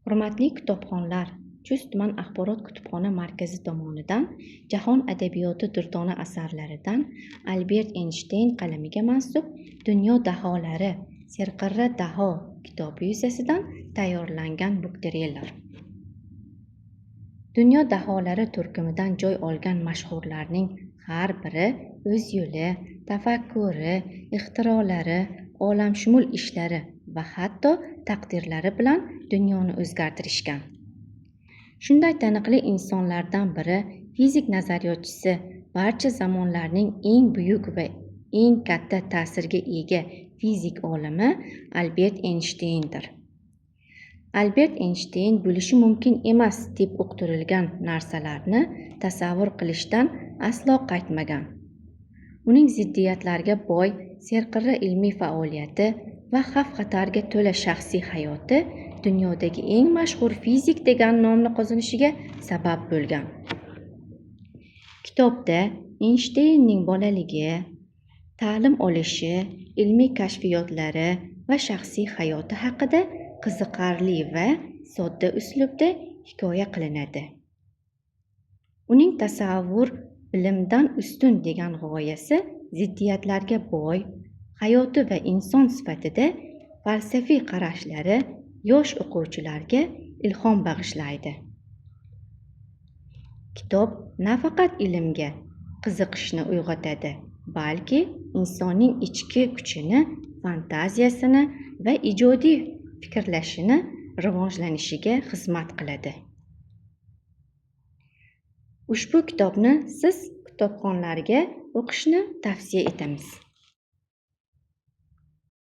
Hurmatli kitobxonlar, Chust tuman axborot kutubxona markazi tomonidan jahon adabiyoti durdona asarlaridan Albert Eynshteyn qalamiga mansub "Dunyo daholari: serqirra daho" kitobi yuzasidan tayyorlangan buktreyler. Dunyo daholari turkumidan joy olgan mashhurlarning har biri o'z yo'li, tafakkuri, ixtirolari, olamshumul ishlari va hatto taqdirlari bilan dunyoni o'zgartirishgan. Shunday taniqli insonlardan biri fizik nazariyotchisi, barcha zamonlarning eng buyuk va eng katta ta'sirga ega fizik olimi Albert Eynshteyndir. Albert Eynshteyn bo'lishi mumkin emas deb uqtirilgan narsalarni tasavvur qilishdan aslo qaytmagan. Uning ziddiyatlarga boy, serqirra ilmiy faoliyati va xavf-xatarga to'la shaxsiy hayoti dunyodagi eng mashhur fizik degan nomni qozonishiga sabab bo'lgan. Kitobda Eynshteynning bolaligi, ta'lim olishi, ilmiy kashfiyotlari va shaxsiy hayoti haqida qiziqarli va sodda uslubda hikoya qilinadi. Uning tasavvur bilimdan ustun degan g'oyasi ziddiyatlarga boy hayoti va inson sifatida falsafiy qarashlari yosh o'quvchilarga ilhom bag'ishlaydi. Kitob nafaqat ilmga qiziqishni uyg'otadi, balki insonning ichki kuchini, fantaziyasini va ijodiy fikrlashini rivojlanishiga xizmat qiladi. Ushbu kitobni siz kitobxonlarga o'qishni tavsiya etamiz.